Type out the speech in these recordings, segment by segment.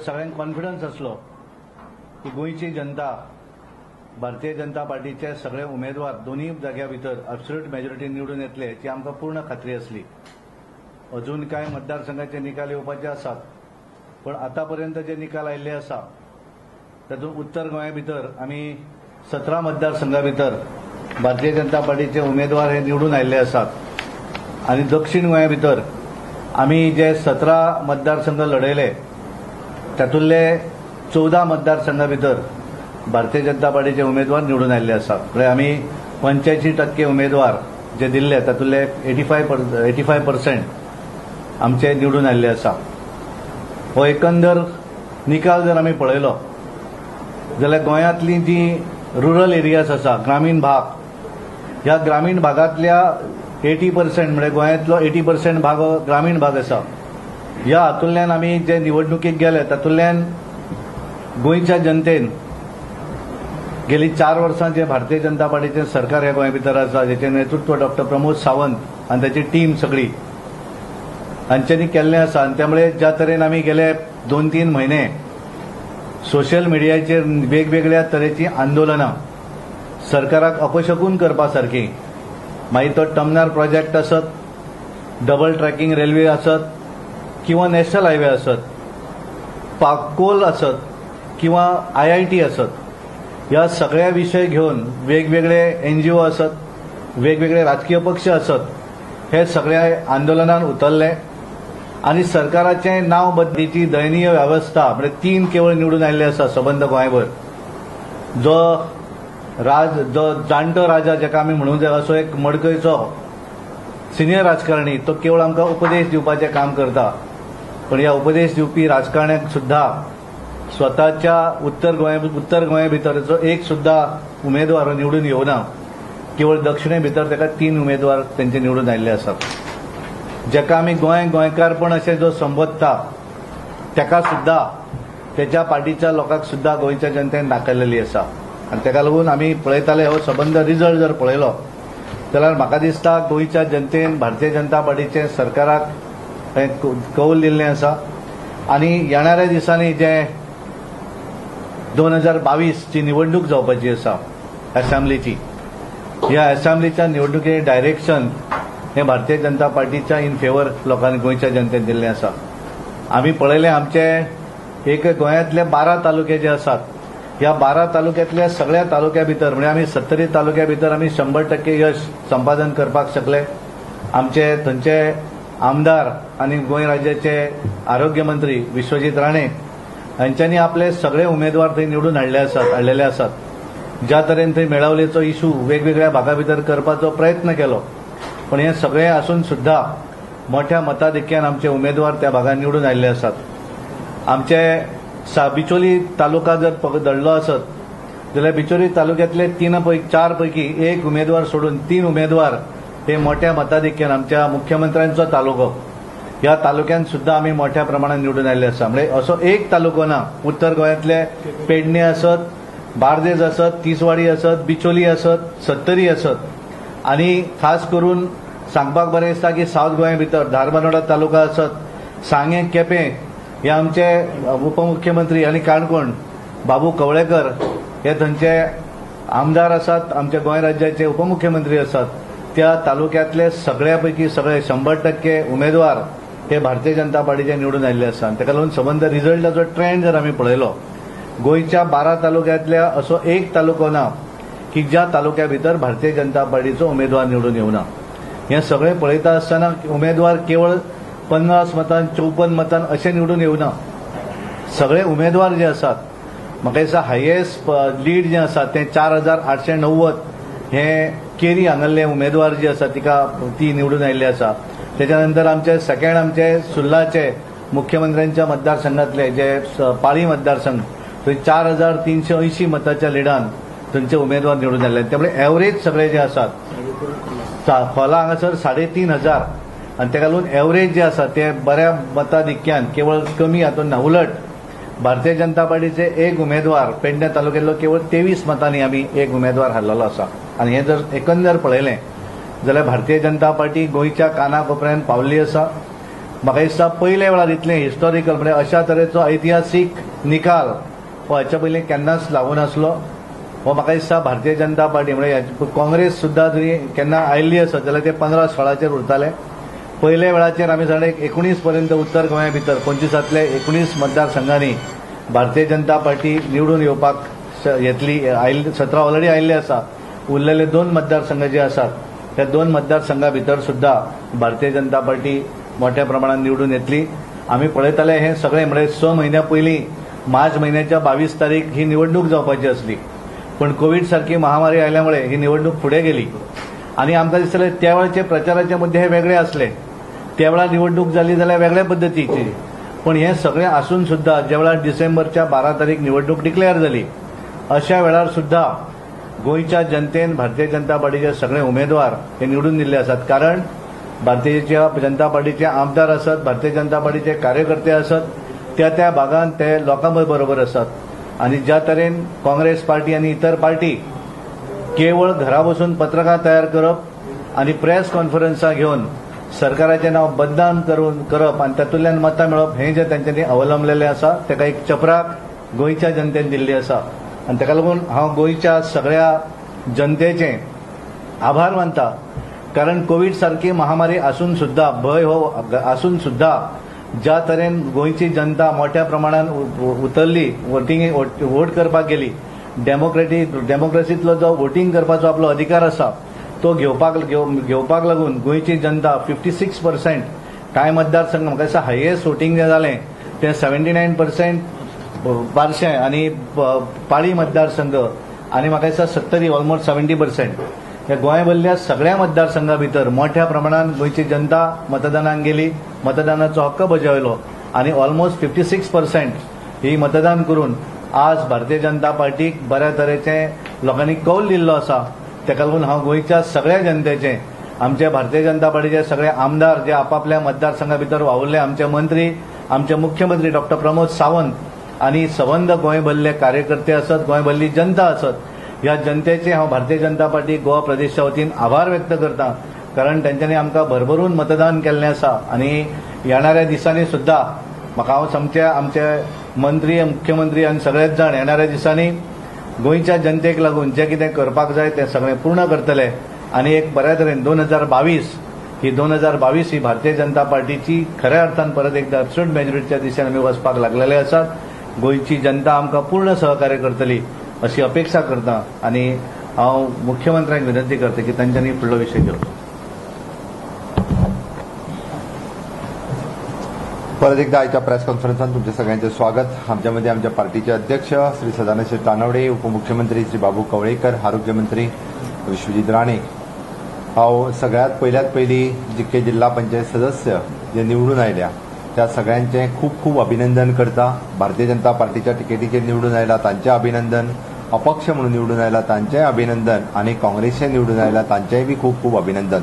सगळ्यांक कॉन्फिडन्स आसलो की गोंयची जनता भारतीय जनता पार्टीचे सगळे उमेदवार दोन्ही जाग्या भितर अब्सोल्यूट मेजॉरिटी निवडून येतले ती आमकां पूर्ण खात्री आसली. अजून कांय मतदारसंघाचे निकाल येवपाचे आसात, पण आतापर्यंत जे निकाल आयिल्ले आसा तातूंत उत्तर गोंया भितर आमी 17 मतदारसंघा भितर भारतीय जनता पार्टीचे उमेदवार हे निवडून आयिल्ले आसात आनी दक्षिण गोंया भितर आमी जे 17 मतदारसंघ लढयले तातूंतले 14 मतदारसंघा भितर भारतीय जनता पार्टीचे उमेदवार निवडून आयिल्ले आसात. म्हणजे आमी 85% उमेदवार जे दिल्ले तातूंतले 85% आमचे निवडून आयिल्ले आसा. हो एकंदर निकाल जर आमी पळयलो जाल्यार गोंयांतली जी रुरल एरियाज आसा, ग्रामीण भाग, ह्या ग्रामीण भागांतल्या 80% म्हणजे गोंयांतलो 80% भाग हो ग्रामीण भाग आसा. ह्या हातूंतल्यान आमी जे निवडणुकीक गेले तातूंतल्यान गोंयच्या जनतेन गेली 4 वर्सां जे भारतीय जनता पार्टीचें सरकार ह्या गोंया भितर आसा, जेचें नेतृत्व डॉक्टर प्रमोद सावंत आनी ताची टीम सगळी हांच्यांनी केल्लें आसा. आनी त्यामुळे ज्या तरेन आमी गेले 2-3 म्हयने सोशल मिडियाचेर वेगवेगळ्या तरेचीं आंदोलनां सरकाराक अपशकून करपा सारकी, मागीर तो टर्मिनल प्रोजेक्ट आसत, डबल ट्रॅकिंग रेल्वे आसत किंवा नॅशनल हायवे आसत, पाकोल आसत किंवा IIT आसत, ह्या सगळ्या विशय घेवन वेगवेगळे NGO आसत, वेगवेगळे राजकीय पक्ष आसत, हे सगळ्या आंदोलनान उतरले आनी सरकाराचें नांव बदलीची दयनीय वेवस्था म्हणजे 3 केवळ निवडून आयिल्ले आसा सबंद गोंयभर. जो जाणटो राजा जाका आमी म्हणूंक जाय असो एक मडकयचो सिनियर राजकारणी तो केवळ आमकां उपदेश दिवपाचें काम करता, पण ह्या उपदेश दिवपी राजकारण्याक सुद्दां स्वताच्या उत्तर गोंया भितरचो एक सुद्दां उमेदवार निवडून येवना. केवळ दक्षिणे भितर ताका 3 उमेदवार तेंचे निवडून आयिल्ले आसात. जाका आमी गोंय गोंयकारपण अशें जो संबोधता ताका सुद्दां तेच्या पार्टीच्या लोकांक सुद्दां गोंयच्या जनतेन दाखयलेली आसा. आनी ताका लागून आमी पळयताले हो सबंद रिजल्ट जर पळयलो जाल्यार म्हाका दिसता गोंयच्या जनतेन भारतीय जनता पार्टीचें सरकाराक हें कौल दिल्लें आसा. आनी येणाऱ्या दिसांनी जे 2022 ची निवडणूक जावपाची आसा असेंब्लीची, ह्या असेंब्लीच्या निवडणुके डायरेक्शन हें भारतीय जनता पार्टीच्या इन फेवर लोकांनी गोंयच्या जनतेन दिल्लें आसा. आमी पळयलें आमचे एक गोंयांतले 12 तालुके जे आसात ह्या 12 तालुक्यांतल्या सगळ्या तालुक्या भितर म्हणजे आमी 70 तालुक्या भितर आमी 100% यश संपादन करपाक शकले. आमचे थंयचे आमदार आनी गोंय राज्याचे आरोग्य मंत्री विश्वजीत राणे हांच्यांनी आपले सगळे उमेदवार थंय निवडून हाडलेले आसात. ज्या तरेन थंय मेळावलेचो इशू वेगवेगळ्या भागा भितर करपाचो प्रयत्न केलो, पण हे सगळे आसून सुद्दां मोठ्या मताधिक्यान आमचे उमेदवार त्या भागात निवडून आयिल्ले आसात. आमचे बिचोली तालुका जर धरलो आसत जाल्यार बिचोली तालुक्यांतले 4 पैकी 1 उमेदवार सोडून 3 उमेदवार हे मोठ्या मताधिक्यान आमच्या मुख्यमंत्र्यांचो तालुको ह्या तालुक्यान सुद्दां आमी मोठ्या प्रमाणात निवडून आयिल्ले आसा. म्हणजे असो एक तालुको ना, उत्तर गोंयांतले पेडणे आसत, बार्देज आसत, तिसवाडी आसत, बिचोली आसत, सत्तरी आसत आनी खास करून सांगपाक बरें दिसता की सावथ गोंया भितर धारबांदोडा तालुका आसत, सांगें, केपें हे आमचे उपमुख्यमंत्री आनी काणकोण बाबू कवळेकर हे थंयचे आमदार आसात, आमच्या गोंय राज्याचे उपमुख्यमंत्री आसात. त्या तालुक्यांतले सगळ्या पैकी सगळे 100% उमेदवार हे भारतीय जनता पार्टीचे निवडून आयिल्ले आसा. ताका लागून सबंद रिजल्टाचो ट्रेंड जर आमी पळयलो गोंयच्या 12 तालुक्यांतल्या असो एक तालुको ना की ज्या तालुक्या भितर भारतीय जनता पार्टीचो उमेदवार निवडून येवना. हें सगळें पळयता आसतना उमेदवार केवळ 50 मतान 54 मतान अशें निवडून येवना. सगळे उमेदवार जे आसात म्हाका दिसता हायेस्ट लीड जें आसा तें 4890 हे केरी हांगासरले उमेदवार जी आसा तिका ती निवडून आयिल्ली आसा. तेच्या नंतर आमचे सेकंड आमचे सुर्लाचे मुख्यमंत्र्यांच्या मतदारसंघातले जे पाळी मतदारसंघ थंय 4380 मताच्या लिडान थंयचे उमेदवार निवडून आयिल्ले. त्यामुळे एवरेज सगळे जे आसात खोला हांगासर 3500 आनी ताका लागून एवरेज जे आसा ते बऱ्या मताधिक्यान केवळ कमी हातून ना, उलट भारतीय जनता पार्टीचे एक उमेदवार पेडणे तालुक्यांतलो केवळ 23 मतांनी आमी एक उमेदवार हाडलेलो आसा. आनी हें जर एकंदर पळयलें जाल्यार भारतीय जनता पार्टी गोंयच्या काना कोपऱ्यान पावल्ली आसा. म्हाका दिसता पयल्या वेळार इतलें हिस्टॉरिकल म्हणजे अशा तरेचो ऐतिहासीक निकाल हो हाच्या पयलीं केन्नाच लागूं नासलो. हो म्हाका दिसता भारतीय जनता पार्टी म्हणजे काँग्रेस सुद्दां जरी केन्ना आयिल्ली आसत जाल्यार ते 15-16चेर उरताले. पयल्या वेळाचेर आमी जाणा 19 पर्यंत उत्तर गोंया भितर 25 19 मतदारसंघांनी भारतीय जनता पार्टी निवडून येवपाक येतली. 17 ऑलरेडी आयिल्ले आसा, उरलेले 2 मतदारसंघ जे आसात त्या 2 मतदारसंघा भितर सुद्दां भारतीय जनता पार्टी मोठ्या प्रमाणात निवडून येतली. आमी पळयताले हे सगळे म्हणजे 6 म्हयन्या पयलीं मार्च म्हयन्याच्या 22 तारीख ही निवडणूक जावपाची आसली, पण कोवीड सारखी महामारी आयल्यामुळे ही निवडणूक फुडें गेली आनी आमकां दिसतालें त्या वेळचे प्रचाराचे मुद्दे हे वेगळे आसले, त्या वेळार निवडणूक जाली जाल्यार वेगळ्या पद्दतीची. पण हे सगळें आसून सुद्दां ज्या वेळार डिसेंबरच्या 12 तारीख निवडणूक डिक्लेअर जाली अशा वेळार सुद्दां गोंयच्या जनतेन भारतीय जनता पार्टीचे सगळे उमेदवार हे निवडून दिल्ले आसात. कारण भारतीय जनता पार्टीचे आमदार आसत, भारतीय जनता पार्टीचे कार्यकर्ते आसत, त्या त्या भागांत ते लोकां बरोबर आसात. आनी ज्या तरेन काँग्रेस पार्टी आनी इतर पार्टी केवळ घरा बसून पत्रकां तयार करप आनी प्रेस कॉन्फरन्सां घेवन सरकाराचें नांव बदनाम करप आनी तातूंतल्यान मतां मेळप हें जें तांच्यांनी अवलंबलेलें आसा ताका एक चपराक गोंयच्या जनतेन दिल्ली आसा. आनी ताका लागून हांव गोंयच्या सगळ्या जनतेचें आभार मानता, कारण कोवीड सारकी महामारी आसून सुद्दां, भंय हो आसून सुद्दां ज्या तरेन गोंयची जनता मोठ्या प्रमाणान उतरली, वोटिंग वोट करपाक गेली, डेमोक्रेसींतलो जो वोटिंग करपाचो आपलो अधिकार आसा तो घेवपाक लागून गोंयची जनता 56% कांय मतदारसंघ म्हाका दिसता हायेस्ट वोटिंग जें जालें तें 79% बारशें आनी पाळी मतदारसंघ आनी म्हाका दिसता 70 ऑलमोस्ट 70%. ह्या गोंय भरल्या सगळ्या मतदारसंघा भितर मोठ्या प्रमाणान गोंयची जनता मतदानाक गेली, मतदानाचो हक्क बजावलो आनी ऑलमोस्ट 56% ही मतदान करून आज भारतीय जनता पार्टीक बऱ्या तरेचें लोकांनी कौल दिल्लो आसा. ताका लागून हांव गोंयच्या सगळ्या जनतेचें, आमचे भारतीय जनता पार्टीचे सगळे आमदार जे आपापल्या मतदारसंघा भितर वावुरले, आमचे मंत्री, आमचे मुख्यमंत्री डॉक्टर प्रमोद सावंत आनी संबंद गोंय भरले कार्यकर्ते आसत, गोंय भरली जनता आसत, ह्या जनतेचे हांव भारतीय जनता पार्टी गोवा प्रदेशच्या वतीन आभार व्यक्त करता, कारण तांच्यांनी आमकां भरभरून मतदान केल्लें आसा. आनी येणाऱ्या दिसांनी सुद्दां म्हाका हांव सामके आमचे मंत्री, मुख्यमंत्री आनी सगळेच जाण येणाऱ्या दिसांनी गोंयच्या जनतेक लागून जें कितें करपाक जाय तें सगळें पूर्ण करतले आनी एक बऱ्या तरेन 2022 ही 2022 ही भारतीय जनता पार्टीची खऱ्या अर्थान परत एकदा एब्सोल्यूट मेजॉरिटीच्या दिशेन आमी वचपाक लागलेले आसात. गोंयची जनता आमकां पूर्ण सहकार्य करतली अशी अपेक्षा करता आनी हांव मुख्यमंत्र्यांक विनंती करता की तांच्यांनी फुडलो विशय घेवचो. परत एकदा आयच्या प्रेस कॉन्फरन्सान तुमचे सगळ्यांचे स्वागत. आमच्या मदीं आमच्या पार्टीचे अध्यक्ष श्री सदानंद शेट तानावडे, उपमुख्यमंत्री श्री बाबू कवळेकर, आरोग्यमंत्री विश्वजीत राणे. हांव सगळ्यात पयल्यात पयली जितके जिल्हा पंचायत सदस्य जे निवडून आयल्या त्या सगळ्यांचें खूब खूब अभिनंदन करता. भारतीय जनता पार्टीच्या तिकेटीचेर निवडून आयला तांचें अभिनंदन, अपक्ष म्हणून निवडून आयला तांचेंय अभिनंदन आनी काँग्रेसचें निवडून आयला तांचेंय बी खूब खूब अभिनंदन.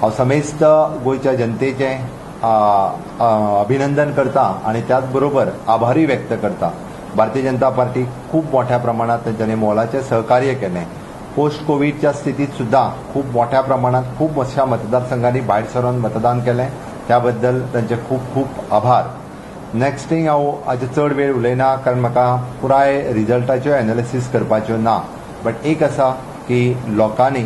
हांव समेस्त गोंयच्या जनतेचें अभिनंदन करता आनी त्याच बरोबर आभारूय व्यक्त करता. भारतीय जनता पार्टी खूब मोठ्या प्रमाणात तांच्यांनी मोलाचें सहकार्य केलें. पोस्ट कोवीडच्या स्थितीत सुद्दां खूब मोठ्या प्रमाणात खूब अशा मतदारसंघांनी भायर सरून मतदान केलें, त्याबद्दल तांचे खूब खूब आभार. नेक्स्ट थिंग, हांव हाजे चड वेळ उलयना कारण म्हाका पुराय रिजल्टाच्यो एनालिसीस करपाच्यो ना, बट एक आसा की लोकांनी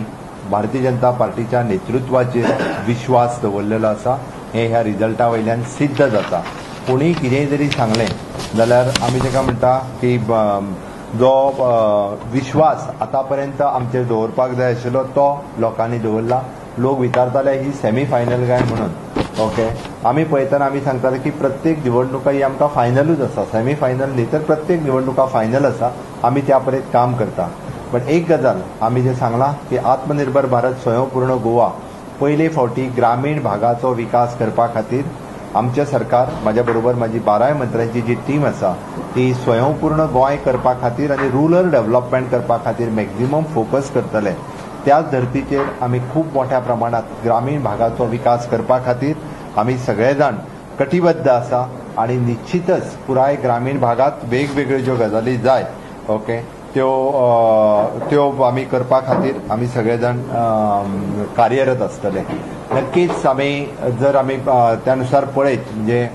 भारतीय जनता पार्टीच्या नेतृत्वाचेर विश्वास दवरलेलो आसा हें ह्या रिजल्टा वयल्यान सिद्ध जाता. कोणीय कितेंय जरी सांगलें जाल्यार आमी ताका म्हणटा की जो विश्वास आतां पर्यंत आमचेर दवरपाक जाय आशिल्लो तो लोकांनी दवरला. लोक विचारताले ही सेमी फायनल काय म्हणून. ओके, आमी पळयतना आमी सांगताले की प्रत्येक निवडणुका ही आमकां फायनलूच आसा, सेमी फायनल न्ही तर प्रत्येक निवडणुका फायनल आसा. आमी त्या परेत काम करता. बट एक गजाल आमी जें सांगलां की आत्मनिर्भर भारत स्वयंपूर्ण गोवा पयले फावटी ग्रामीण भागाचो विकास करपा खातीर आमचें सरकार, म्हाज्या बरोबर म्हाजी 12 मंत्र्यांची जी टीम आसा ती स्वयंपूर्ण गोंय करपा खातीर आनी रुरल डेव्हलपमेंट करपा खातीर मॅक्झिमम फोकस करतले. त्याच धर्तीचेर आमी खूब मोठ्या प्रमाणात ग्रामीण भागाचो विकास करपा खातीर आमी सगळे जाण कटिबद्ध आसा आनी निश्चितच पुराय ग्रामीण भागात वेगवेगळ्यो ज्यो गजाली जाय ओके त्यो त्यो आमी करपा खातीर आमी सगळे जाण कार्यरत आसतले. नक्कीच आमी जर आमी त्यानुसार पळयत म्हणजे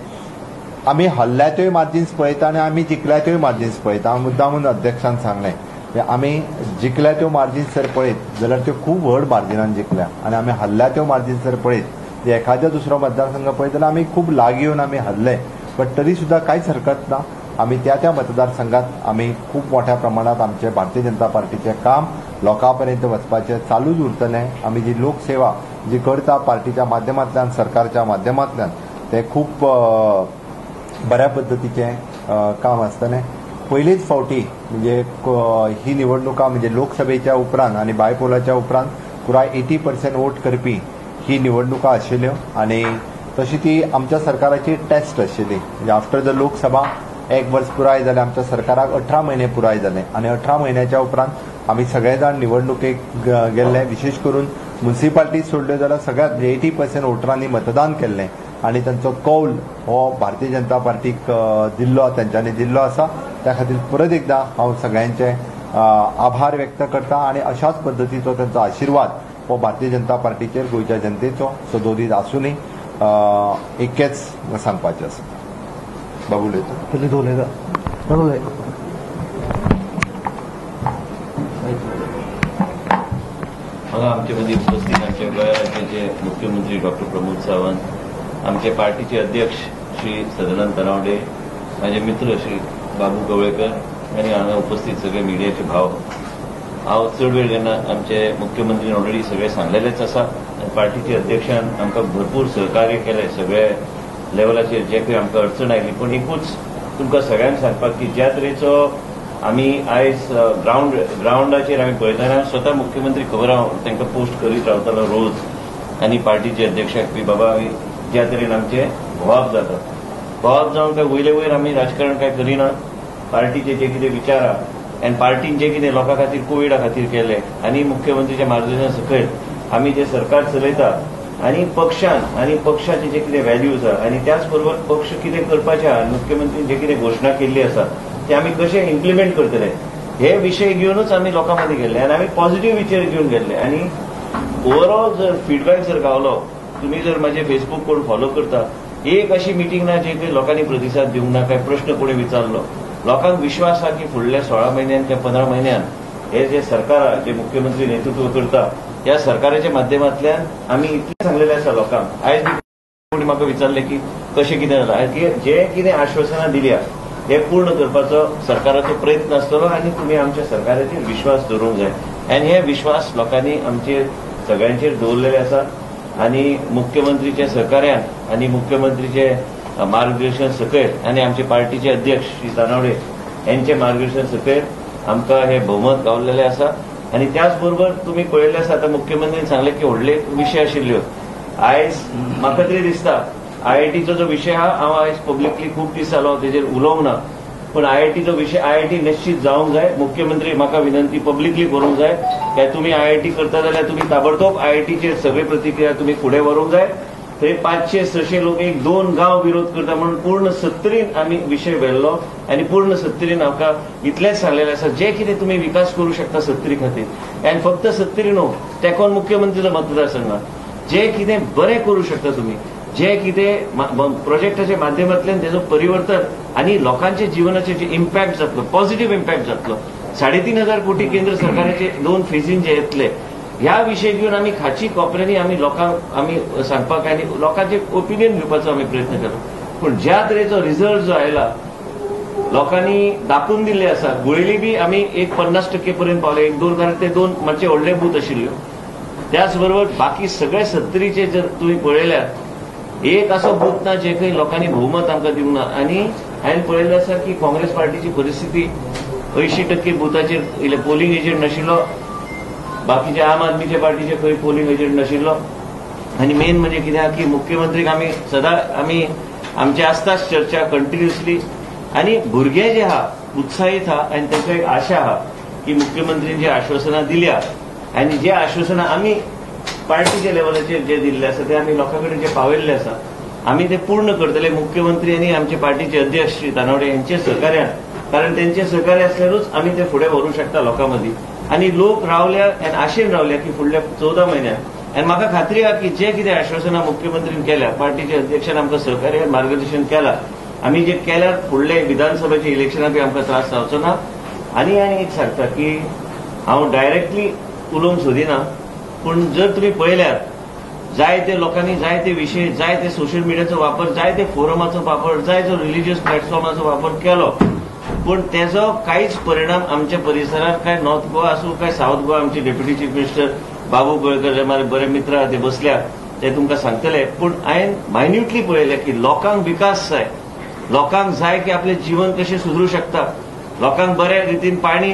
आमी हल्ल्या त्योय मार्जिन्स पळयता आनी आमी जिखल्या त्योय मार्जिन्स पळयता. मुद्दामून अध्यक्षान सांगलें आमी जिखल्या त्यो मार्जिन्स जर पळयत जाल्यार त्यो खूब व्हड मार्जिनान जिखल्या आनी आमी हल्ल्या त्यो मार्जिन्स जर पळयत एखाद्या दुसरो मतदारसंघ पळयत जाल्यार आमी खूब लागीं येवन आमी हरले, बट तरी सुद्दां कांयच हरकत ना. आमी त्या त्या मतदारसंघात आमी खूब मोठ्या प्रमाणात आमचे भारतीय जनता पार्टीचें काम लोकां पर्यंत वचपाचें चालूच उरतलें. आमी जी लोकसेवा जी करता पार्टीच्या माध्यमांतल्यान सरकारच्या माध्यमांतल्यान ते खूब बऱ्या पद्दतीचें काम आसतलें. पयलीच फावटी म्हणजे ही निवडणुका म्हणजे लोकसभेच्या उपरांत आनी बायपोलाच्या उपरांत पुराय 80% वोट करपी ही निवडणुका आशिल्ल्यो आनी तशी ती आमच्या सरकाराची टेस्ट आशिल्ली. म्हणजे आफ्टर the Lok Sabha एक वर्स पुराय जालें, आमच्या सरकाराक 18 म्हयने पुराय जाले आनी 18 म्हयन्याच्या उपरांत आमी सगळे जाण निवडणुकेक गेल्ले. विशेष करून म्युनिसिपालिटी सोडल्यो जाल्यार सगळ्यात 80% वोटरांनी मतदान केल्लें आनी तांचो कौल हो भारतीय जनता पार्टीक दिल्लो, तांच्यांनी दिल्लो आसा. त्या खातीर परत एकदां हांव सगळ्यांचे आभार व्यक्त करता आनी अशाच पद्दतीचो तांचो आशिर्वाद हो भारतीय जनता पार्टीचेर गोंयच्या जनतेचो सदोदीत आसूनय इतकेंच सांगपाचें आसा. बाबू उलयता. हांगा आमचे मदीं उपस्थित आमच्या गोंय राज्याचे मुख्यमंत्री डॉक्टर प्रमोद सावंत, आमचे पार्टीचे अध्यक्ष श्री सदानंद तानावडे, माझे मित्र श्री बाबू कवळेकर आनी हांगा उपस्थित सगळे मिडियाचे भाव. हांव चड वेळ घेना, आमचे मुख्यमंत्रीन ऑलरेडी सगळें सांगलेलेंच आसा आनी पार्टीचे अध्यक्षान आमकां भरपूर सहकार्य केलें सगळे लेवलाचेर जे खंय आमकां अडचण आयली. पूण एकूच तुमकां सगळ्यांक सांगपाक की ज्या तरेचो आमी आयज ग्रावंडाचेर आमी पळयतना स्वता मुख्यमंत्री खबर हांव तांकां पोस्ट करीत रावतालो रोज आनी पार्टीचे अध्यक्षाक बी बाबा आमी ज्या तरेन आमचे भोवाप जाता, भोवाप जावन काय वयले वयर आमी राजकारण काय करिना. पार्टीचे जे कितें विचार आहा आनी पार्टीन जे कितें लोकां खातीर कोविडा खातीर केलें आनी मुख्यमंत्रीच्या मार्गदर्शना सकयल आमी जे सरकार चलयता आनी पक्षान आनी पक्षाचे जे कितें व्हॅल्यूज आहा आनी त्याच बरोबर पक्ष कितें करपाचें आहा, मुख्यमंत्रीन जे कितें घोशणा केल्ली आसा ते आमी कशें इम्प्लिमेंट करतले हे विशय घेवनूच आमी लोकां मदीं गेल्ले आनी आमी पॉझिटिव्ह विचार घेवन गेल्ले. आनी ओवरऑल जर फिडबॅक जर गावलो, तुमी जर म्हाजे फेसबूक कोण फॉलो करता, एक अशी मिटींग ना जे काही लोकांनी प्रतिसाद दिवंक ना, काय प्रश्न कोणी विचारलो. लोकांक विश्वास आहा की फुडल्या 16 म्हयन्यान किंवा 15 म्हयन्यान हे जे सरकार आहा, जे मुख्यमंत्री नेतृत्व करता, ह्या सरकाराच्या माध्यमांतल्यान आमी इतलें सांगलेलें आसा लोकांक. आयज कोणी म्हाका विचारलें की कशें कितें जालां, की जे कितें आश्वासनां दिल्या हे पूर्ण करपाचो सरकाराचो प्रयत्न आसतलो आनी तुमी आमच्या सरकाराचेर विश्वास दवरूंक जाय. आनी हे विश्वास लोकांनी आमचेर सगळ्यांचेर दवरलेले आसा आनी मुख्यमंत्रीच्या सहकार्यान आनी मुख्यमंत्रीचे मार्गदर्शन सकयल आनी आमचे पार्टीचे अध्यक्ष श्री तानावडे यांचे मार्गदर्शन सकयल आमकां हे भोवमत गावलेलें आसा. आनी त्याच बरोबर तुमी पळयल्लें आसा, आतां मुख्यमंत्रीन सांगलें की व्हडले विशय आशिल्ल्यो. आयज म्हाका तरी दिसता आयआयटीचो जो विशय आहा, हांव आयज पब्लिकली खूब दीस जालो तेजेर उलोवंक ना, पूण आयआयटीचो विशय आयआयटी निश्चित जावंक जाय. मुख्यमंत्री म्हाका विनंती पब्लिकली करूंक जाय की तुमी आयआयटी करता जाल्यार तुमी ताबडतोब आयआयटीचेर सगळे प्रतिक्रिया तुमी फुडें व्हरूंक जाय. थंय 500-600 लोक एक 2 गांव विरोध करता म्हणून पूर्ण सत्तरीन आमी विशय व्हेल्लो आनी पूर्ण सत्तरीन आमकां इतलेंच सांगलेलें आसा जे कितें तुमी विकास करूं शकता सत्तरी खातीर. आनी फक्त सत्तरी न्हू, तेकोन मुख्यमंत्रीचो मतदारसंघ जे कितें बरें करूं शकता तुमी, जे कितें प्रोजेक्टाच्या माध्यमांतल्यान तेजो परिवर्तन आनी लोकांच्या जिवनाचेर जे इम्पॅक्ट जातलो, पॉझिटिव्ह इम्पॅक्ट जातलो. 3,500 कोटी केंद्र सरकाराचे 2 फेजीन जे येतले ह्या विशय घेवन आमी खाची कोपऱ्यांनी आमी लोकांक आमी सांगपाक आनी लोकांचे ओपिनियन घेवपाचो आमी प्रयत्न केलो. पूण ज्या तरेचो रिजल्ट जो आयला लोकांनी दाखोवन दिल्ले आसा. गुळेली बी आमी एक 50% पर्यंत पावले, 1-2, कारण ते 2 मातशे व्हडले बूथ आशिल्ल्यो. त्याच बरोबर बाकी सगळे सत्तरीचे जर तुमी पळयल्यार एक असो बूथ ना जे खंय लोकांनी भोवमत आमकां दिवंक ना. आनी हांवें पळयल्लें आसा की काँग्रेस पार्टीची परिस्थिती 80% बुथाचेर पोलिंग एजंट नाशिल्लो, बाकीचे आम आदमीच्या पार्टीचे खंय पोलिंग एजंट नाशिल्लो. आनी मेन म्हणजे कितें आहा की मुख्यमंत्रीक आमी सदां आमी आमची आसताच चर्चा कंटिन्युअसली आनी भुरगे जे आहा उत्साहीत आहा आनी तांकां एक आशा आहा की मुख्यमंत्रीन जी आश्वासनां दिल्या आनी जे आश्वासनां आमी पार्टीच्या लेवलाचेर जे दिल्ले आसा ते आमी लोकां कडेन जे पावयल्ले आसा आमी ते पूर्ण करतले. मुख्यमंत्री आनी आमचे पार्टीचे अध्यक्ष श्री तानावडे यांच्या सहकार्यान कारण तेंचे सहकार्य आसल्यारूच आमी ते फुडें व्हरूंक शकता लोकां मदीं. आनी लोक रावल्या आनी आशेन रावल्या की फुडल्या 14 म्हयन्याक, आनी म्हाका खात्री आहा की जे कितें आश्वासनां मुख्यमंत्रीन केल्या, पार्टीचे अध्यक्षान आमकां सहकार्य मार्गदर्शन केलां, आमी जे केल्यार फुडले विधानसभेच्या इलेक्शनाक आमकां त्रास जावचो ना. आनी आनी एक सांगता की हांव डायरेक्टली उलोवंक सोदिना, पूण जर तुमी पळयल्यार जायते लोकांनी जायते विशय, जायते सोशल मिडियाचो वापर, जायते फोरमाचो वापर, जायतो रिलिजियस प्लॅटफॉर्माचो वापर केलो, पूण तेजो कांयच परिणाम आमच्या परिसरार, काय नॉर्थ गोवा आसूं काय सावथ गोवा, आमचे deputy chief minister Babu Govekar जे म्हाजे बरे मित्र आहा ते बसल्या ते तुमकां सांगतले. पूण हांवें मायन्युटली पळयलें की लोकांक विकास जाय, लोकांक जाय की आपलें जीवन कशें सुदरूं शकता, लोकांक बऱ्या रितीन पाणी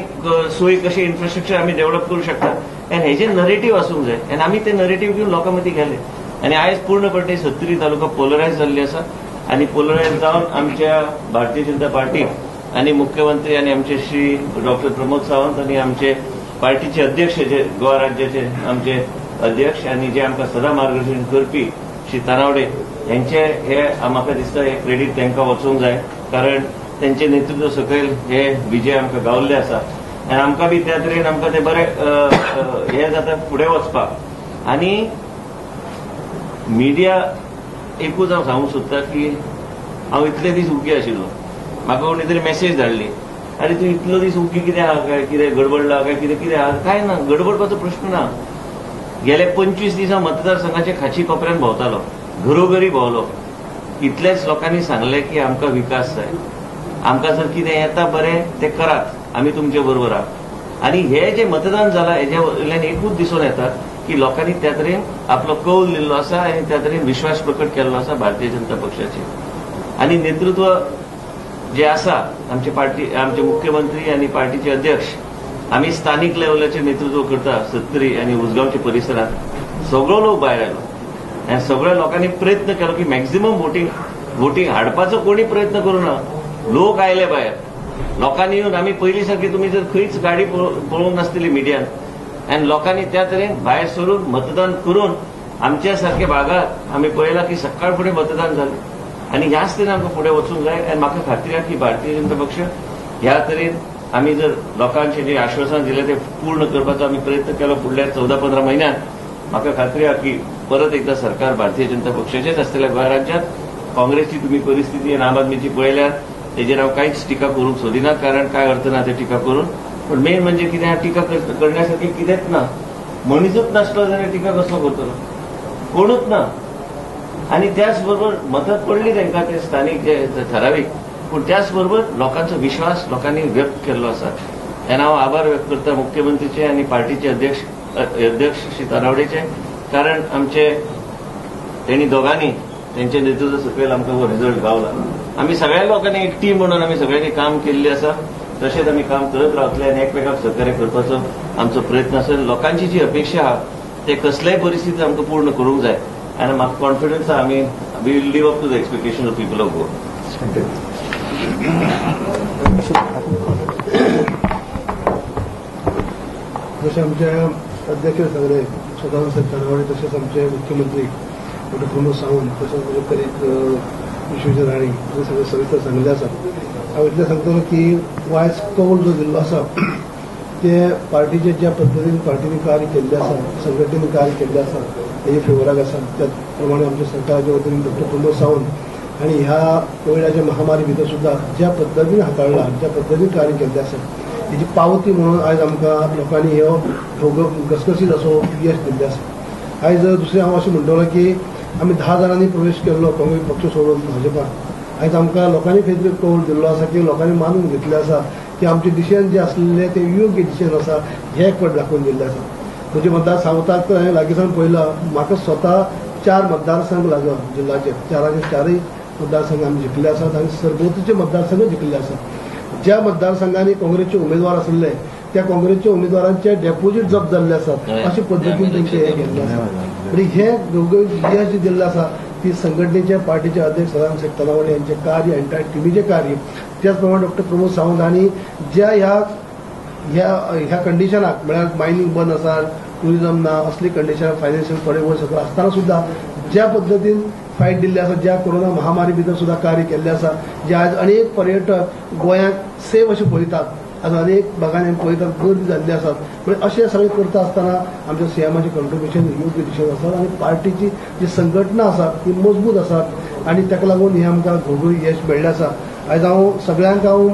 सोय कशें इन्फ्रास्ट्रक्चर आमी डेव्हलप करूं शकता, आनी हेजें नरेटीव आसूंक जाय. आनी आमी ते नरेटीव घेवन लोकां मदीं गेले आनी आयज पूर्णपणे सत्तरी तालुका पोलरायज जाल्ली आसा. आनी पोलरायज जावन आमच्या भारतीय जनता पार्टी आनी मुख्यमंत्री आनी आमचे श्री डॉक्टर प्रमोद सावंत आनी आमचे पार्टीचे अध्यक्ष जे गोवा राज्याचे आमचे अध्यक्ष आनी जे आमकां सदां मार्गदर्शन करपी श्री तानावडे हेंचे हे म्हाका दिसता हे क्रेडीट तांकां वचूंक जाय, कारण तेंचे नेतृत्व सकयल हे विजय आमकां गावल्ले आसा. आनी आमकां बी त्या तरेन आमकां ते बरे हे जाता फुडें वचपाक. आनी मिडिया एकूच हांव सांगूंक सोदता की हांव इतले दीस उगी आशिल्लो, म्हाका कोणी तरी मॅसेज धाडली, आरे तूं इतलो दीस उगी कितें आहा काय, कितें गडबडला काय, कितें कितें आहा? काय ना, गडबडपाचो प्रश्न ना. गेले 25 दीस हांव मतदारसंघाच्या खाची कोपऱ्यान भोंवतालो, घरोघरी भोंवलो. इतलेच लोकांनी सांगलें की आमकां विकास जाय, आमकां जर कितें येता बरें तें करात, आमी तुमचे बरोबर आहा. आनी हे जे मतदान जालां हेज्या वयल्यान एकूच दिसून येता की लोकांनी त्या तरेन आपलो कौल दिल्लो आसा आनी त्या तरेन विश्वास प्रकट केल्लो आसा भारतीय जनता पक्षाचेर. आनी नेतृत्व जे आसा आमचे पार्टी, आमचे मुख्यमंत्री आनी पार्टीचे अध्यक्ष, आमी स्थानीक लेवलाचेर नेतृत्व करता सत्तरी आनी उसगांवच्या परिसरांत सगळो लोक भायर आयलो आनी सगळ्या लोकांनी प्रयत्न केलो की मॅक्झिमम वोटींग हाडपाचो कोणी प्रयत्न करूं ना. लोक आयले भायर, लोकांनी येवन आमी पयलीं सारकी तुमी जर खंयच गाडी पळोवंक नासतली मिडियान, आनी लोकांनी त्या तरेन भायर सरून मतदान करून आमच्या सारक्या भागात आमी पळयलां की सकाळ फुडें मतदान जालें. आनी ह्याच तरेन आमकां फुडें वचूंक जाय. आनी म्हाका खात्री आहा की भारतीय जनता पक्ष ह्या तरेन आमी जर लोकांचे जे आश्वासन दिलें तें पूर्ण करपाचो आमी प्रयत्न केलो फुडल्या 14-15 म्हयन्यांत, म्हाका खात्री आहा की परत एकदां सरकार भारतीय जनता पक्षाचेच आसतलें गोंय राज्यांत. काँग्रेसची तुमी परिस्थिती आनी आम आदमीची पळयल्यार तेजेर हांव कांयच टिका करूंक सोदिना, कारण कांय अर्थ ना ते टिका करून. पूण मेन म्हणजे कितें, टिका करण्यासारखें कितेंच ना, मनीसूच नासलो जाल्यार टिका कसलो करतलो, कोणूच ना. आनी त्याच बरोबर मतां पडली तांकां ते स्थानीक जे ठरावीक, पूण त्याच बरोबर लोकांचो विश्वास लोकांनी व्यक्त केल्लो आसा. आनी हांव आभार व्यक्त करता मुख्यमंत्रीचे आनी पार्टीचे अध्यक्ष श्री तानावडेचे, कारण आमचे तेणी दोगांनी तेंचे नेतृत्व सकयल आमकां हो रिजल्ट गावला. आमी सगळ्या लोकांनी एक टीम म्हणून आमी सगळ्यांनी काम केल्लें आसा, तशेंच आमी काम करत रावतले आनी एकमेकांक सहकार्य करपाचो आमचो प्रयत्न आसा. लोकांची जी अपेक्षा आहा ते कसल्याय परिस्थितीत आमकां पूर्ण करूंक जाय आनी म्हाका कॉन्फिडन्स आहा आमी we will live up to the expectation of people of Goa. जशें आमचे अध्यक्ष सांगले सदानंद तानावडे, तशेंच आमचे मुख्यमंत्री डॉक्टर प्रमोद सावंत, तशेंच म्हजे कलीग विश्वजीत राणे हे सगळें सविस्तर सांगिल्लें आसा. हांव इतलें सांगतलो की वायस कौल जो दिल्लो आसा ते पार्टीचे ज्या पद्दतीन पार्टीन कार्य केल्लें आसा, संघटनेन कार्य केल्लें आसा तेजे फेवराक आसा. त्या प्रमाणे आमच्या सरकाराच्या वतीन डॉक्टर प्रमोद सावंत आनी ह्या कोविडाच्या महामारी भितर सुद्दां ज्या पद्दतीन हाताळ्ळा, ज्या पद्दतीन कार्य केल्लें आसा तेजी पावती म्हणून आयज आमकां लोकांनी ह्यो घसघसीत असो यश दिल्लें आसा. आयज दुसरें हांव अशें म्हणटलो की आमी 10 जाणांनी प्रवेश केल्लो काँग्रेस पक्ष सोडून भाजपान, आयज आमकां लोकांनी खंय तरी कौल दिल्लो आसा की लोकांनी मानून घेतलें आसा की आमचें डिसिजन जें आसलें तें योग्य डिसिजन आसा हें एक फावट दाखोवन दिल्लें आसा. म्हजे मतदार सावथाक तर हांवें लागींसान पळयलां, म्हाका स्वता 4 मतदारसंघ लागलो जिल्ल्याचे, 4य मतदारसंघ आमी जिखले आसात आनी सरभोवतीचे मतदारसंघ जिखले आसात. ज्या मतदारसंघांनी काँग्रेसचे उमेदवार आसले त्या काँग्रेसच्या उमेदवारांचे डेपोजीट जप्त जाल्ले आसात अशे पद्दतीन तेंचे हे केल्लें आसा. आनी हे यश जें दिल्लें आसा ती संघटनेचे पार्टीचे अध्यक्ष सदानंद तानावडे यांचे कार्य, एंटायर टिमीचें कार्य, त्याच प्रमाणे डॉक्टर प्रमोद सावंत हांणी ज्या ह्या ह्या ह्या कंडिशनाक म्हळ्यार मायनींग बंद आसा, टुरिजम ना, असली कंडिशन फायनान्शियल थोडे वयर सकयल आसतना सुद्दां ज्या पद्दतीन फायट दिल्ली आसा, ज्या कोरोना महामारी भितर सुद्दां कार्य केल्लें आसा, जे आज अनेक पर्यटक गोंयांक सेफ अशें पळयतात, आज अनेक भागांनी आमी पळयतात गर्दी जाल्ली आसात. म्हणजे अशें सगळें करता आसतना आमच्या सीएमाचें कंट्रिब्युशन योग्य दिशेन आसा आनी पार्टीची जी संघटना आसा ती मजबूत आसा आनी ताका लागून हें आमकां घोगळी यश मेळ्ळें आसा. आयज हांव सगळ्यांक हांव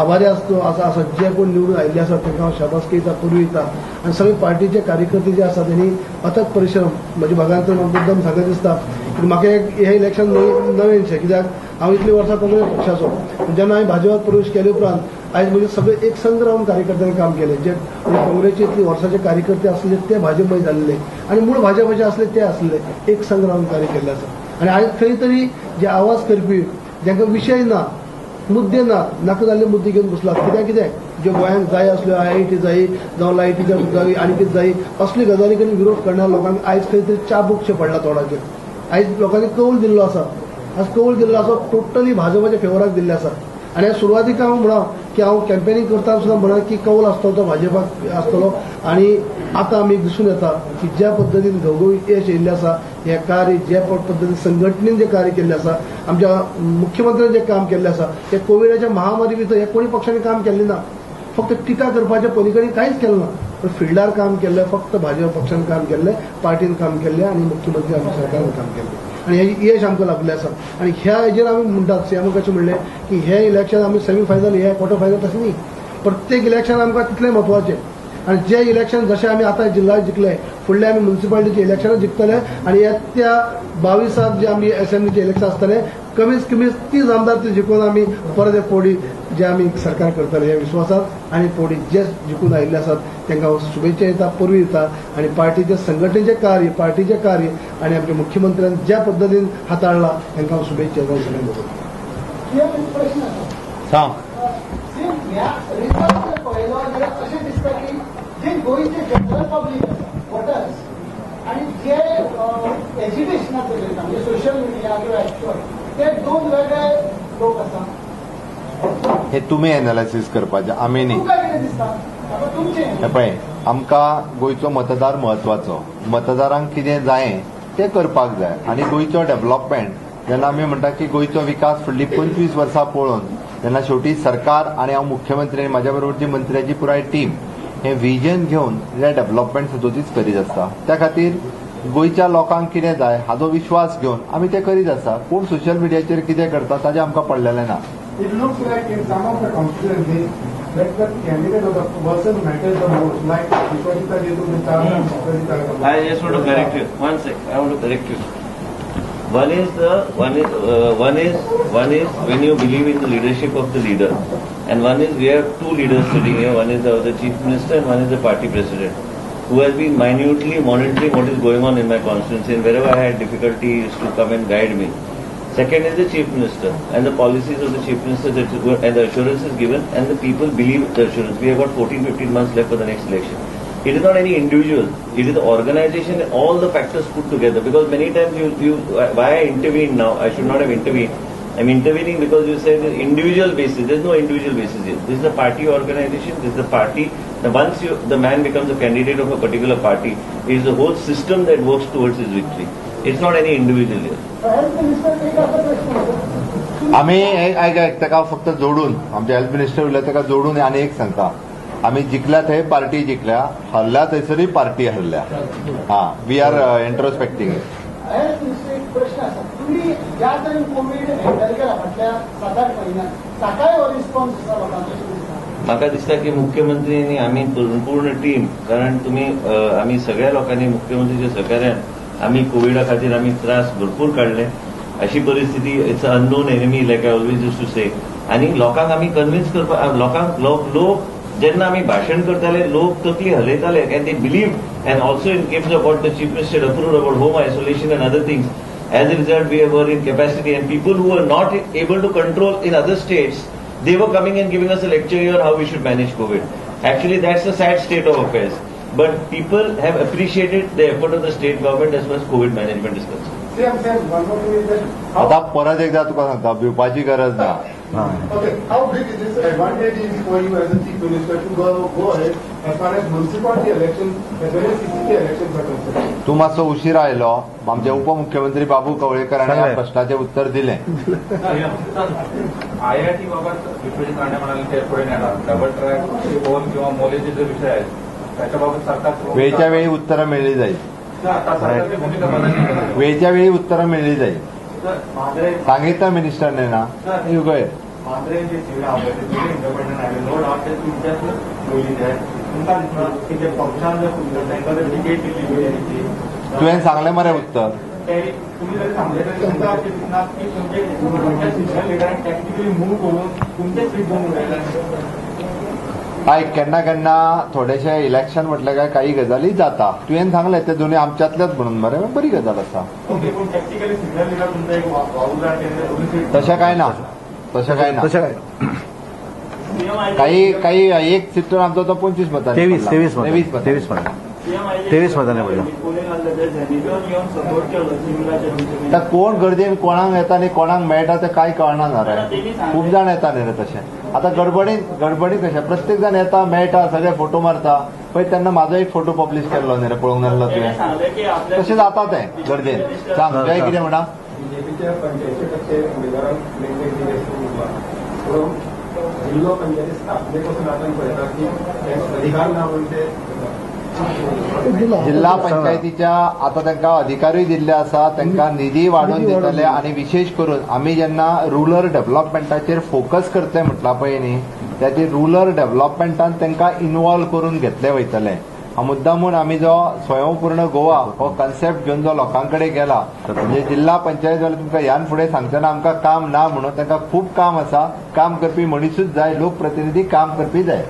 आभारी आसतो आसा जे कोण निवडून आयिल्ले आसात तांकां हांव शाबासकी दिता, परबीं दिता आनी सगळे पार्टीचे कार्यकर्ते जे आसात तेणी अथक परिश्रम म्हज्या भागांत तर म्हाका मुद्दम सांगत दिसता की म्हाका हें इलेक्शन नवेंशें, कित्याक हांव इतलीं वर्सां काँग्रेस पक्षाचो, जेन्ना हांवें भाजपात प्रवेश केले उपरांत आयज म्हजे सगळे एक संघ रावन कार्यकर्त्यांनी काम केलें. जे काँग्रेसचे इतली वर्साचे कार्यकर्ते आसले ते भाजपमय जाल्ले आनी मूळ भाजपाचे आसले ते आसले, एक संघ रावन कार्य केल्लें आसा. आनी आयज खंय तरी जे आवाज करपी जांकां विशय ना, मुद्दे ना, नाका जाल्ले मुद्दे घेवन बसला, कित्याक कितें ज्यो गोंयांक जाय आसल्यो आयआयटी जाय जावं लायटीच्या जाय आनी कितें जाय असली गजाली कडेन विरोध करणाऱ्या लोकांक आयज खंय तरी चाबूकशें पडला तोंडाचेर. आयज लोकांनी कौल दिल्लो आसा, आज कौल दिल्लो आसा टोटली भाजपाच्या फेवराक दिल्लें आसा. आनी सुरवातीक हांव म्हणा की हांव कॅम्पेनींग करता सुद्दां म्हणा की कौल आसतलो तो भाजपाक आसतलो आनी आतां आमी दिसून येता की ज्या पद्दतीन घवघवीत यश येयल्लें आसा, हें कार्य ज्या पद्दतीन संघटनेन जें कार्य केल्लें आसा, आमच्या मुख्यमंत्र्यान जें काम केल्लें आसा, तें कोविडाच्या महामारी भितर हें कोणी पक्षांनी काम केल्लें ना, फक्त टिका करपाच्या पलीकडे कांयच केलें ना, पण फिल्डार काम केल्लें फक्त भाजपा पक्षान काम केल्लें, पार्टीन काम केल्लें आनी मुख्यमंत्री आमच्या सरकारान काम केल्लें आनी हें यश आमकां लाभलें आसा. आनी ह्या हेजेर आमी म्हणटात सीएमाक कशें म्हणलें की हें इलेक्शन आमी सेमी फायनल हे क्वॉर्टर फायनल तशें न्ही, प्रत्येक इलेक्शन आमकां तितलें म्हत्वाचें आनी जे इलेक्शन जशें आमी आतां जिल्ला जिखले, फुडले आमी म्युनिसिपालिटीचे इलेक्शनां जिखतले आनी येत्या 22 जे आमी असेंब्लीचे इलेक्शन आसतले कमीत कमी 30 आमदार ते जिखून आमी परत एक फावटी जे आमी सरकार करतले ह्या विश्वासात आनी फावटी जे जिखून आयिल्ले आसात तांकां हांव शुभेच्छा दिता, परबीं दिता आनी पार्टीचे संघटनेचें कार्य, पार्टीचें कार्य आनी आमच्या मुख्यमंत्र्यान ज्या पद्दतीन हाताळ्ळां तांकां हांव शुभेच्छा दिता. सगळ्यांक प्रश्न आसा पळयलो जाल्यार अशें दिसता की जे गोंयचे जनरल पब्लीक आसा वोटर्स आनी जे एज्युकेशनाचो चलयता म्हणजे सोशल मिडिया किंवा एक्च्युअल ते दोन वेगळे लोक आसा. हे तुमी एनालिसीस करपाचें, आमी न्ही. तुमकां कितें दिसता तुमचें? हे पळय, आमकां गोंयचो मतदार म्हत्वाचो, मतदारांक कितें जाय तें करपाक जाय आनी गोंयचो डेव्हलपमेंट जेन्ना आमी म्हणटा की गोंयचो विकास फुडली 25 वर्सां पळोवन जेन्ना शेवटी सरकार आनी हांव मुख्यमंत्री आनी म्हाज्या बरोबर जी मंत्र्याची पुराय टीम हें विजन घेवन जें डेव्हलपमेंट सदोतीच करीत आसता. त्या खातीर गोंयच्या लोकांक कितें जाय हाजो विश्वास घेवन आमी तें करीत आसता. कोण सोशल मिडियाचेर कितें करता ताजें आमकां पडलेलें ना. It looks like in some of the constituencies that the candidate or the person matters the most, like Vishwajit Rane. I just want to correct you. One sec, I want to correct you. One is when you believe in the leadership of the leader, and one is we have two leaders sitting here. One is the chief minister and one is the party president, who has been minutely monitoring what is going on in my constituency, and wherever I had difficulty, he used to come and guide me. Second is the chief minister and the policies of the chief minister that and the assurances given, and the people believe the assurance. We have got 14-15 months left for the next election. It is not any individual, it is the organization and all the factors put together. Because many times you why I intervene now, I should not have intervened. I am intervening because you said individual basis. There is no individual basis here. This is a party organization, this is a party. Now once the man becomes a candidate of a particular party, it is the whole system that works towards his victory. It's not any individual here. आमी आयक ताका फक्त जोडून आमचे health minister उरले ताका जोडून आनी एक सांगता, आमी जिखल्या थंय पार्टी जिखल्या, हरल्या थंयसरूय पार्टी हरल्या. हा, we are इंट्रोस्पेक्टींग. हेल्थ मिनिस्टर एक प्रश्न आसा, तुमी ज्या तरेन कोवीड हँडल केला फाटल्या 7-8 म्हयन्यात ताकाय हो रिस्पॉन्स आसा लोकांचो? म्हाका दिसता की मुख्यमंत्री आनी आमी पूर्ण टीम, कारण तुमी आमी सगळ्या लोकांनी मुख्यमंत्रीच्या सहकार्यान आमी कोविडा खातीर आमी त्रास भरपूर काडले. अशी परिस्थिती, it's a unknown enemy like I always use to say. आनी लोकांक आमी कन्विन्स करपाक, लोकांक लोक जेन्ना आमी भाशण करताले लोक तकली हलयताले and they believe, and also in case of what the chief minister approved about home isolation and other things. As a result we were in capacity, and people who are not able to control in other states, they were coming and giving us a lecture here how we should manage COVID. Actually that's a sad state of affairs, but people have appreciated the effort of the state government as far as COVID management is concerned. आता परत एकदा तुका सांगता, भिवपाची गरज ना. Okay, how big is this advantage is for you as a chief minister to go ahead as far as municipality elections as well as CCC elections are concerned? तूं मातसो उशीर आयलो. आमचे उपमुख्यमंत्री बाबू कवळेकर हांणी ह्या प्रश्नाचें उत्तर दिलें. आयआयटी बाबत विश्वजित राणे म्हणाले ते पुढे नेणार डबल ट्रॅक होऊन किंवा मोलेचे जे विषय आहेत त्याच्याबाबत सरकार वेळच्या वेळी उत्तरं मिळली जाईल. सरकारची भूमिका बदलली. वेळच्या वेळी उत्तरं मिळली जाईल. सांगितलं मिनिस्टरने ना. You go. Mandrem J seat आहा ते इंडिपेंडंट आयले नो डावट ते तुमच्याच पयलीं तुमकां दिसना की ते पक्षान जर तांकां जर तिकेट दिली बीजेपीची. तुवें सांगलें मरे उत्तर. तुमी जरी सांगलें तरी तुमकां अशें दिसना की तुमचे तुमच्या सिनियर लिडरांक टॅक्टिकली मूव करून तुमचे सीट घेवन उडयला. आयक, केन्ना केन्ना थोडेशे इलेक्शन म्हटलें काय काही गजाली जाता. तुवें सांगलें ते दोन्ही आमच्यांतलेच म्हणून मरे बरी गजाल आसा. ओके, पूण टॅक्टिकली सिनियर लिडर तुमचा एक वावुरला. तशें काय ना, तशें काय ना. काही काही एक सीट आमचो तो 25 मतांनी, 23 मतांनी पडला. कोण गर्देन कोणाक येता आनी कोणाक मेळटा तें कांय कळना ना रे. खूब जाण येता न्ही रे तशें. आतां गडबडीन कशें प्रत्येक जाण येता मेळटा सगळे फोटो मारता. पळय तेन्ना म्हाजो एक फोटो पब्लीश केल्लो न्ही रे, पळोवंक नासलो तुवें. तशें जाता तें गर्देन. सांग तुवें कितें म्हणा. बीजेपीच्या 85% उमेदवारांक मॅन्डेट दिले पूण जिल्लो पंचायती स्थापनेपासून आपण पळयता की अधिकार ना म्हणून ते जिल्हा पंचायतीच्या आता तांकां अधिकारूय दिल्ले आसा, तांकां निधी वाडोवन दितले. आनी विशेष करून आमी जेन्ना रुरल डेव्हलपमेंटाचेर फोकस करतले म्हटलां पळय न्ही, त्याचे रुरल डेव्हलपमेंटान तांकां इन्वॉल्व करून घेतले वयतले. मुद्दामून आमी जो स्वयंपूर्ण गोवा हो कन्सेप्ट घेवन जो लोकां कडेन गेला, म्हणजे जिल्हा पंचायत जाल्यार तुमकां ह्यान फुडें सांगतना आमकां काम ना म्हणून, तांकां खूब काम आसा. काम करपी मनिसूच जाय, लोकप्रतिनिधी काम करपी जाय.